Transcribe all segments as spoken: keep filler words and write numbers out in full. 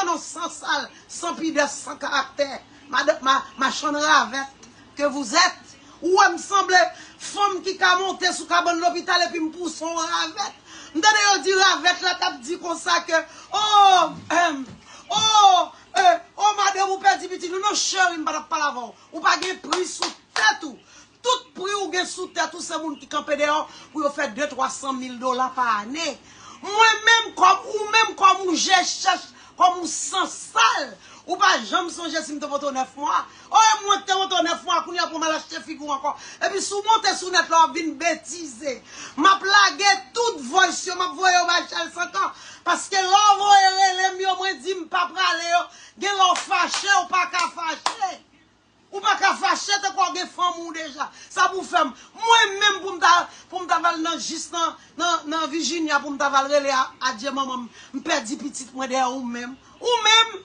non, san sal, san pidè, san karaktè. Madan, ma, machann ravèt ke vous êtes. Ou wè m sanble fanm ki ka monte sou kabann lopital epi m pouse yon ravèt. M tande yo di ravèt la t ap di konsa ke, oh, em, oh, eh, oh, madanm ou pèdi pitit ou. Non, cheri, m pa t ap pale avè w. Ou pa gen pri sou tèt ou. Tout pri ou gen sou tèt ou, se moun ki kanpe dèyè w pou yo fè de, twa san mil dola pa ane. Mwen menm, kòm ou menm, kòm ou je chèch, kòm ou san sal, ou pa janm sonje si m te pote w nèf mwa. O, e mwen ki te pote w nèf mwa, kounye a pou m al achte figi w ankò. Epi si w monte sou nèt la, w ap vin betize. M ap lage tout voice yo, m ap voye yo bay Chèl Sankan. Paske lè w voye rele m yo, mwen di m pa prale yo. Gen lè w fache, w pa ka fache. Ou pa ka fache tankou w gen fanmi w deja. Sa pou fè m, mwen menm pou m ta, pou m ta va l nan jis nan, nan, nan Virginia pou m ta va l rele a, adye manman m, m pèdi pitit mwen dèyè ou menm. Ou menm,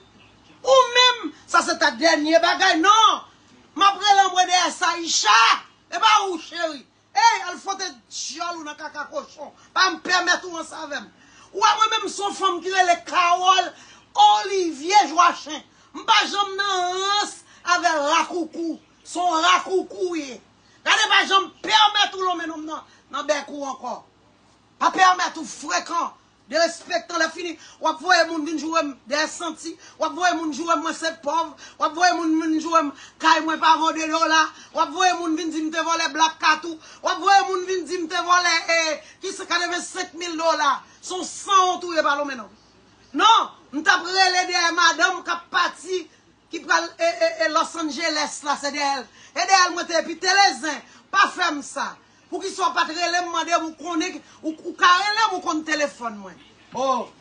ou menm, sa se ta dènye bagay, non! M ap rele anmwe dèyè Saïcha, e pa ou cheri. Ey, al fwote dyòl ou nan kaka kochon. Pa m pèmèt ou ranse avè m. Ou wè mwen menm se yon fanm ki rele Carole Olivier Joachim. M pa janm nan rans avè rakoukou. Se yon rakoukou ou ye. Gade pa janm pèmèt ou lonmen nonm nan, nan bèk ou ankò. Pa pèmèt ou frekan, derespektan, lè fini, w ap voye moun vin joure m dèyè santi, w ap voye moun joure m mwen se pòv, w ap voye moun vin joure m kay mwen pa vo de dola, w ap voye moun vin di m te vòlè Black Cat ou, w ap voye moun vin di m te vòlè, eh, ki se katrevensenk mil dola. Se yon sanwont ou ye pa lonmen nonm. Non, m t ap rele dèyè madanm k ap pati ki pral e, e, e Los Angeles la, se dèyè l. E dèyè l mwen te epi Telezen, pa fè m sa. Poukisa w pa t rele m mande m, ou konnen, ou, ou ka rele m, ou konn telefòn mwen. Oh.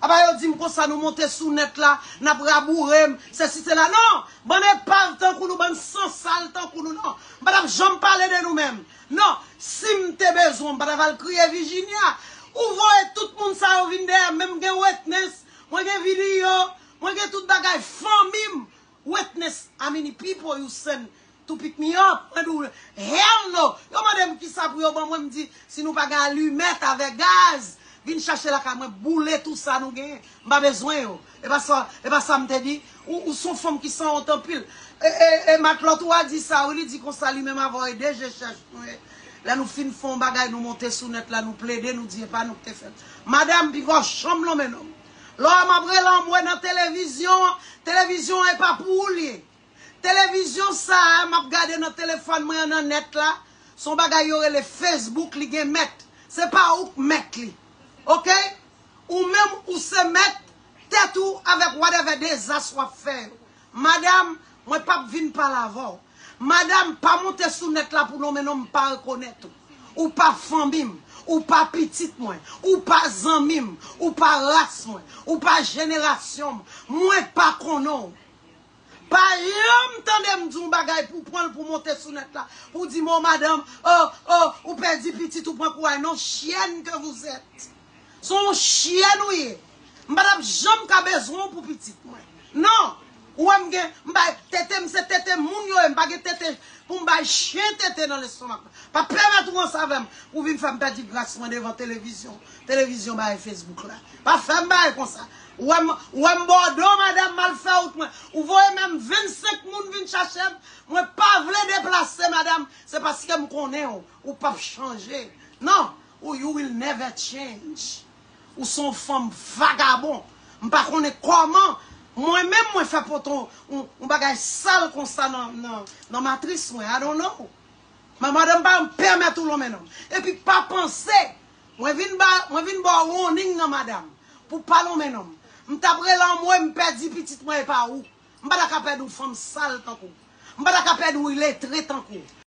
Apa yo di m konsa nou monte sou nèt la, n ap raboure m, se si se la. Non! Bann epav tankou nou, bann san sal tankou nou, non. M pa t ap janm pale de nou menm. Non, si m te bezwen, m pa t ap al kriye Virginia. Ou voye tout moun sa yo vin dèyè m, menm gen witness, mwen gen videyo, mwen gen tout bagay, fanmi m. Witness how many people you send to pick me up. Mwen di w, hell no. Yo mande m kisa pou yo ban mwen, m di, si nou pa gen alimèt avèk gaz, vin chache lakay mwen, boule tout sa nou genyen. M pa bezwen yo. E pa sa, e pa sa m te di. Ou, ou se yon fanm ki sanwont anpil. E, e, e matlòt ou a di sa, wi, li di konsa, li menm avè w e de je chèch nou ye. Lè nou fin fè yon bagay, nou monte sou nèt la, nou plede, nou di e pa nou ki te fè l. Madanm, piga w janm lonmen nonm. Lè w wè m ap rele anmwe nan televizyon, televizyon an e pa pou ou l ye. Televizyon sa a, m ap gade nan telefòn mwen an nan nèt la, se yon bagay yo rele Facebook, li gen mèt. Se pa ou k mèt li. Oke? Ou menm, ou se mèt tèt ou avèk whatever dezas w ap fè yo. Madanm, mwen p ap vin pale avè w. Madanm, pa monte sou nèt la pou lonmen nonm m pa rekonèt ou. Ou pa fanmi m, ou pa pitit mwen, ou pa zanmi m, ou pa ras mwen, ou pa jenerasyon m. Mwen pa konnen w. Pa janm tande m di yon bagay pou pran l pou monte sou nèt la, pou di m, o madanm, o, o, ou pèdi pitit ou pran kouraj. Non, chyèn ke vous êtes. Se yon chyèn ou ye. M pa t ap janm ka bezwen w pou pitit mwen. Non! Ou wè m gen, m bay tete, m se tete moun yo ye, m pa gen tete pou m bay chen tete nan lestomak mwen. Pa pèmèt ou ranse avè m pou vin fè m pèdi gras mwen devan televizyon, televizyon bagay Facebook la. Pa fè m bagay konsa. Ou wè m, ou wè m bò do madanm m al fè wout mwen. Ou voye menm vennsenk moun vin chache m, mwen pa vle deplase madanm, se paske m konnen w, ou p ap chanje. Non! Ou, you will never change. Ou se yon fanm vagabon. M pa konnen kòman mwen menm mwen fè pote yon, yon, yon bagay sal konsa nan, nan, nan matris mwen. I don't know. Men madanm pa pèmèt ou lonmen nonm. Epi pa panse, mwen vin ba, mwen vin ba w warning nan madanm. Pou pa lonmen nonm. M t ap rele anmwe m pèdi pitit mwen e pa ou. M pa ta ka pèdi yon fanm sal tankou w. M pa ta ka pèdi yon iletre tankou w.